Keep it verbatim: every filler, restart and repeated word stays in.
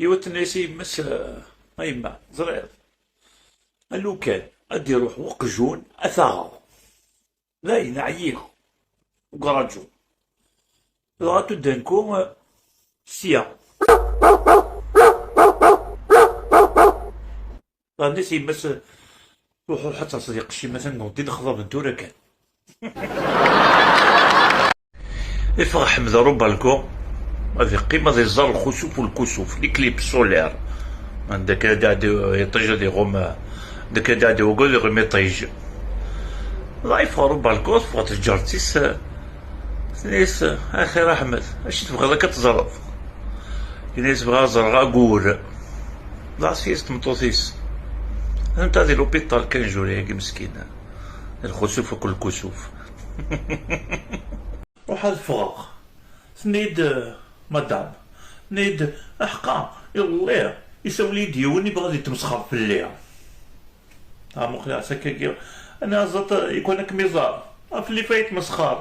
Yiwet tenna-yas i yemma-s, "A yemma, ẓriɣ, a lukan ad d-iruḥ weqjun ad t-aɣeɣ, dayen ɛyiɣ deg uraǧu, dɣa tudda nku sya." Dɣa tenna-yas i yemma-s, "Ruḥ, ruḥ ad terseḍ iqeccima, atan newweḍ-d inexḍaben tura kan." Iffeɣ Ḥmed ar ubalku, ad iqqim ad iẓer lxusuf u lkusuf, les clips solaires. Anda akka ad iɛeddi iṭij ad iɣum, anda akka ad iɛeddi waggur ad iɣum iṭij. Dɣa iffeɣ ar ubalku, teffeɣ tǧert-is, tenna-yas, "Axir a Ḥmed, acu tebɣiḍ akka ad teẓreḍ?" Yenna-yas, "Bɣiɣ ad ẓreɣ aggur." Dɣa tesla-yas tmeṭṭut-is, "Anta di l'hôpital kan juri-agi meskin, lxusuf akked lkusuf." Ruḥ ad ffɣeɣ. Tenna-yi-d, "Madame," tenna-yi-d, "Aḥeqqa, iḍelli isawel-iyi-d yiwen, ibɣa ad yettmesxer fell-i." Dɣa muqleɣ-as akkagi, nniɣ, "Ẓaṭ, ikwan ad kem-iẓer, ɣef llif ay yettmesxer."